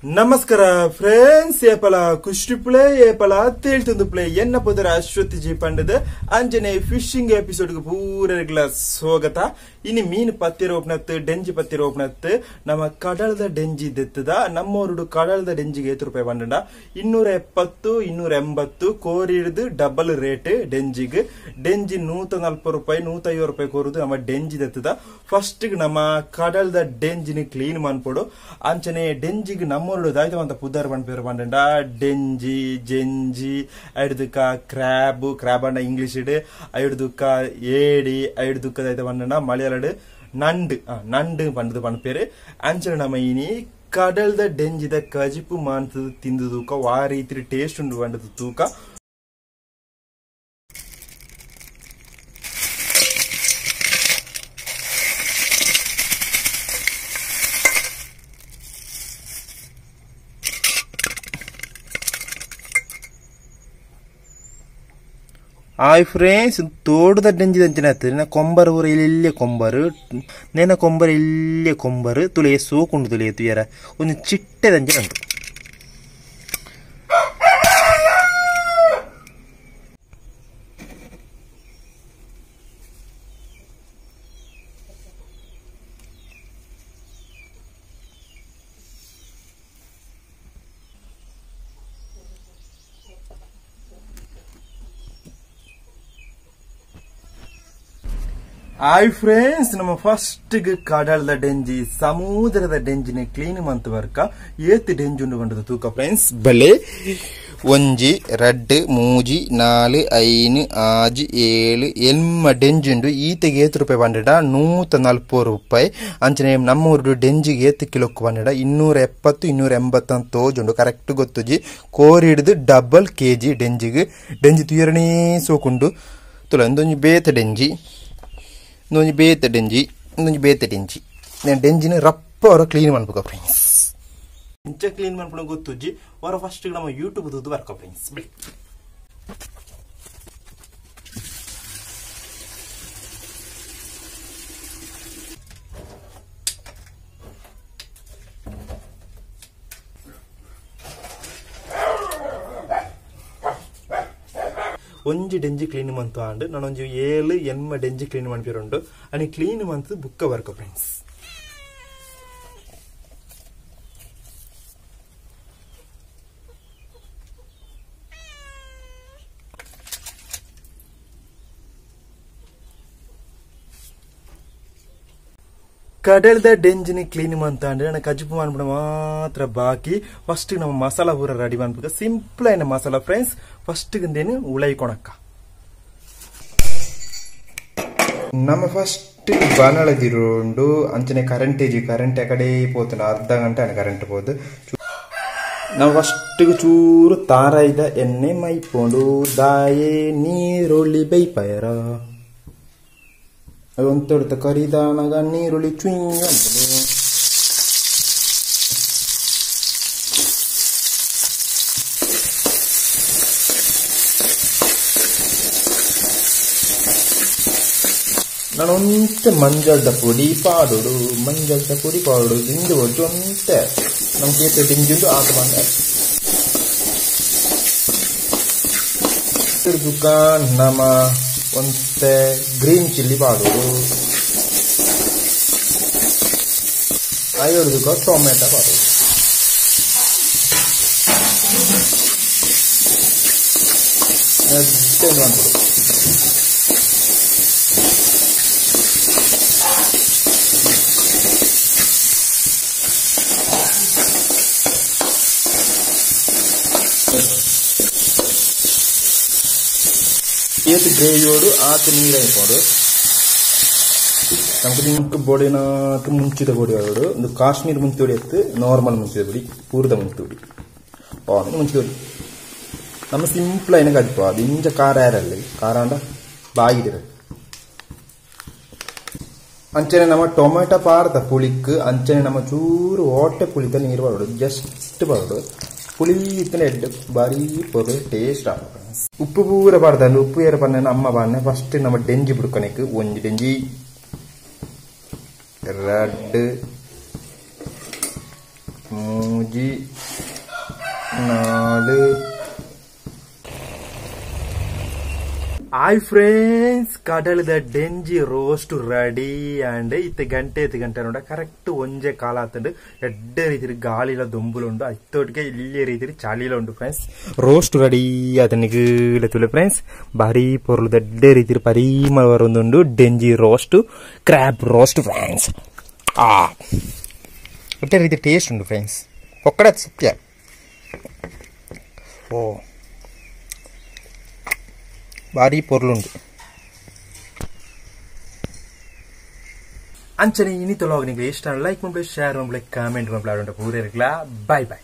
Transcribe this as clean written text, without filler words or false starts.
ನಮಸ್ಕಾರ ಫ್ರೆಂಡ್ಸ್, ಏಪಲ ಕುಷ್ಟಿಪ್ಳೆ ಏಪಲ ತೇಳ್ತಂದು ಪ್ಲೇ ಎನ್ನ ಪುದರ ಅಶ್ವತಿ ಜಿ ಪಂಡದ ಅಂಜನೆ ಫಿಶಿಂಗ್ ಎಪಿಸೋಡ್ ಪೂರಗಳ ಸ್ವಾಗತ. ಇನಿ ಮೀನು ಪತ್ತಿರೋಪ್ನತ್ ಡೆಂಜಿ ಪತ್ತಿರೋಪ್ನತ್ ನಮ್ಮ ಕಡಲದ ಡೆಂಜಿ ದೆತ್ತದ ನಮ್ಮೋರುಡು ಕಡಲದ ಡೆಂಜಿಗೆ ಏತು ರೂಪಾಯಿ ಬಂಡ 270 280 ಕೋರಿಡ್ದು ಡಬಲ್ ರೇಟ್ ಡೆಂಜಿಗೆ ಡೆಂಜಿ 140 ರೂಪಾಯಿ 150 ರೂಪಾಯಿ ಕೋರುದು ನಮ್ಮ ಡೆಂಜಿ ದೆತ್ತದ. ಫಸ್ಟ್ ನಮ್ಮ ಕಡಲದ ಡೆಂಜಿನ ಕ್ಲೀನ್ ಮನ್ಪೊಡು. ಅಂಚನೆ ಡೆಂಜಿಗೆ ನಮ್ಮ ದಾಯ್ತವಂತ ಪುದರ್ ಪನ್ಪೇರು ಪಂಡ ಡೆಂಜಿ ಜೆಂಜಿ ಐಡ್ದುಕ ಕ್ರಾಬ್ ಕ್ರಾಬ್ ಅಂಡ ಇಂಗ್ಲಿಷ್ ಇಡ್ ಐಡ್ದುಕ ಏಡಿ ಐಡ್ದುಕ ದಾಯ್ತ ಪಂಡ ಮಲಯಾಳಡ್ ನಂಡು ನಂಡು ಪಂಡದು ಪನ್ಪೇರು. ಅಂಚನೆ ನಮ್ಮ ಇನಿ ಕಡಲ್ದ ಡೆಂಜಿದ ಕಜಿಪು ಮಾಂತದ ತಿಂದು ತೂಕ ವಾ ರೀತಿ ಟೇಸ್ಟ್ ಉಂಡು ಪಂಡದು ತೂಕ. ಹಾಯ್ ಫ್ರೆಂಡ್ಸ್, ತೋಟದ ಡೆಂಜಿದ ಅಂಚನೆ ಕೊಂಬರ್ ಊರ ಇಲ್ಲೇ ಕೊಂಬರು ನೇನ ಕೊಂಬರ್ ಇಲ್ಲೇ ಕೊಂಬರು ತುಳಿಯ ಸೋಕುಂಡು ತುಳಿಯ ತುಯರ ಒಂದು ಚಿಟ್ಟೆದಂಚನೆ ಉಂಟು. ಹಾಯ್ ಫ್ರೆಂಡ್ಸ್, ನಮ್ಮ ಫಸ್ಟ್ ಕಡಲದ ಡೆಂಜಿ ಸಮುದ್ರದ ಡೆಂಜಿನ ಕ್ಲೀನ್ ಮಂತ್ ವರ್ಕ ಏತ್ ಡೆಂಜಿ ಉಂಡು ಬಂಡದ ತೂಕ ಫ್ರೆಂಡ್ಸ್. ಬಲೆ 1 2 3 4 5 6 7 8 ಡೆಂಜಿ ಉಂಡು. ಈತೆಗೆ ಏತ್ ರೂಪಾಯಿ ಬಂಡಡ 140 ರೂಪಾಯಿ. ಅಂಚನೆ ನಮ್ಮೂರು ಡೆಂಜಿಗೆ ಏತ್ ಕಿಲೋಕ್ ಬಂಡಡ 270 280 ಅಂತ ತೋಜುಂಡು. ಕರೆಕ್ಟ್ ಗೊತ್ತುಜಿ. ಕೋರಿ ಹಿಡಿದು ಡಬಲ್ ಕೆಜಿ ಡೆಂಜಿಗೆ ಡೆಂಜಿ ತುಯರಣೇ ಸೋಕುಂಡು ತುಲ. ಒಂದೊಂಜಿ ಬೇತ ಡೆಂಜಿ ಇನ್ನೊಂದು ಬೇತ ಡೆಂಜಿ ಇನ್ನೊಂದು ಬೇತ ಡೆಂಜಿ. ನಾನು ಡೆಂಜಿನ ರಪ್ಪ ಅವರ ಕ್ಲೀನ್ ಮಾಡ್ಬೇಕು ಫ್ರೆಂಡ್ಸ್. ಇಂಚ ಕ್ಲೀನ್ ಮಾಡ್ಕೊಂಡು ಗೊತ್ತುಜ್ಜಿ ಅವರ ಫಸ್ಟ್ ನಮ್ಮ ಯೂಟ್ಯೂಬ್ ದುಡ್ಡು ಬರ್ಕೊ ಫ್ರೆಂಡ್ಸ್. ಒಂಜಿ ಡೆಂಜಿ ಕ್ಲೀನ್ ಮಂತು ಆಂಡ್ ನಾನೊಂಜಿ 7 8 ಡೆಂಜಿ ಕ್ಲೀನ್ ಮನ್ಪಿರುಂಡು. ಅನಿ ಕ್ಲೀನ್ ಮಂತ್ ಬುಕ್ಕ ವರ್ಕ ಫ್ರೆಂಡ್ಸ್. ಕಡಲ್ದ ಡೆಂಜಿನ ಕ್ಲೀನ್ ಮಂತ ಅಂದ್ರೆ ನನ್ನ ಕಜಿಪು ಮಾಡ್ಬಿಡ ಮಾತ್ರ ಬಾಕಿ. ಫಸ್ಟ್ ನಮ್ಮ ಮಸಾಲ ಪೂರ ರೆಡಿ ಮಾಡ್ಬೇಕು. ಸಿಂಪಲ್ ಆಯ್ನ ಮಸಾಲ ಫ್ರೆಂಡ್ಸ್. ಫಸ್ಟ್ ಇಂದೇನು ಉಳೈ ಕೊಣಕ್ಕ ನಮ್ಮ ಫಸ್ಟ್ ಬಾಣಳದಿರುಂಡು. ಅಂಚನೆ ಕರೆಂಟ್ ಏಜಿ ಕರೆಂಟ್ ಕಡೆ ಪೋತುಂಡು ಅರ್ಧ ಗಂಟೆ ಅನ್ನ ಕರೆಂಟ್ ಪೋದು. ನಾವು ಫಸ್ಟ್ ಚೂರು ತಾರಾಯ್ದ ಎಣ್ಣೆ ಮೈಪೋಂಡು ದಾಯೆ ನೀರುಳ್ಳಿ ಬೈಪಾಯರ ಅದೊಂದು ಕರಿದಾನಗ ನೀರುಳ್ಳಿ ಚುಂಗ ನಾನು ಒಂತೆ ಮಂಜಲ್ದ ಪೊಡಿ ಪಾಡೋಡು ಮಂಜಲ್ದ ಪೊಡಿ ಪಾಡೋಡು ದಿಂಡು ಹೊಟ್ಟು ಒಂತೆ ನಮ್ಗೆ ದಿಂಜುಂಡು ಆತ ಬಂದ ನಮ್ಮ ಒಂತೆ ಗ್ರೀನ್ ಚಿಲ್ಲಿ ಪಾಡೋಡು ಐವತ್ತು ಟೊಮೆಟೊ ಪಾಡೋಡು. ಮಾಡ್ಕೊಡು ಏತ್ ಗ್ರೇವಿಯೋಡು ಆತ ನೀರಾಯ್ಪೋಡು. ನಮ್ಗೆ ನಿಮ್ಗೆ ಬೊಡಿನಾತು ಮುಂಚಿದ ಬೊಡಿ ಆಡೋಡು. ಒಂದು ಕಾಶ್ಮೀರ್ ಮುಂಚೋಡಿ ಎತ್ತು ನಾರ್ಮಲ್ ಮುಂಚಿದ ಬೊಡಿ ಪೂರ್ದ ಮುಂಚೋಡಿ ಮುಂಚಿದ ಬೊಡಿ ನಮ್ಮ ಸಿಂಪಲ್ అయిన ಕಜಿಪು. ಅದು ಇಂಚ ಖಾರ ಯಾರಲ್ಲಿ ಖಾರ ಅಂಡ ಬಾಗಿಡಿರ. ಅಂಚನೆ ನಮ್ಮ ಟೊಮೆಟೊ ಪಾರ್ದ ಪುಳಿಕ್ ಅಂಚನೆ ನಮ್ಮ ಚೂರು ಓಟೆ ಪುಳಿತ ನೀರು ಪಾಡೋಡು ಜಸ್ಟ್ ಪಾಡೋಡು. ಪುಳಿ ಇತ್ತನೆ ಎಡ್ಡು ಬಾರಿ ಪೊರು ಟೇಸ್ಟ್ ಆಗ. ಉಪ್ಪು ಪೂರ ಪಾಡ್ದಾಂಡು ಉಪ್ಪು ಏರ ಪನ್ನೆ ಅಮ್ಮ ಪಾಡ್ನೆ. ಫಸ್ಟ್ ನಮ್ಮ ಡೆಂಜಿ ಬಿಡ್ಕೊನೆಕ್ ಒಂಜಿ ಡೆಂಜಿ 2 3 4. ಹಾಯ್ ಫ್ರೆಂಡ್ಸ್, ಕಡಲದ ಡೆಂಜಿ ರೋಸ್ಟ್ ರೆಡಿ ಅಂಡ್ ಇತ್ತೆ ಗಂಟೆ ಇತ್ತು ಗಂಟೆ ನೋಡ ಕರೆಕ್ಟ್ ಒಂಜೆ ಕಾಲ ಆತಂಡು. ಎಡ್ಡೆ ರೀತಿ ಗಾಳಿಲ ದೊಂಬುಲು ಉಂಡು, ಅತ್ತೊಟ್ಟಿಗೆ ಇಲ್ಲೇ ರೀತಿ ಚಳಿಲ ಉಂಡು ಫ್ರೆಂಡ್ಸ್. ರೋಸ್ಟ್ ರೆಡಿ ಆತನಿಗೆ ತುಲೆ ಫ್ರೆಂಡ್ಸ್. ಭಾರಿ ಪೊರ್ಲು ಎಡ್ಡೆ ರೀತಿ ಪರಿಮಳ ಬರೊಂದುಂಡು ಡೆಂಜಿ ರೋಸ್ಟ್, ಕ್ರ್ಯಾಬ್ ರೋಸ್ಟ್ ಫ್ರೆಂಡ್ಸ್. ಆ ಎಡ್ಡೆ ರೀತಿ ಟೇಸ್ಟ್ ಉಂಡು ಫ್ರೆಂಡ್ಸ್. ಒಕ್ಕಡೆ ಸತ್ಯ. ಓ ಭಾರಿ ಪೊರ್ಲುಂಡು. ಅಂಚನೆ ಇನ್ನಿತೊಳಗೆ ನಿಮಗೆ ಇಷ್ಟ ಲೈಕ್ ಮಾಡ್ಲಿ, ಶೇರ್ ಮಾಡ್ಲಿ, ಕಾಮೆಂಟ್ ಮಾಡ್ಲಿ. ಪೂರ ಇರಕ್ಲ. Boy boy.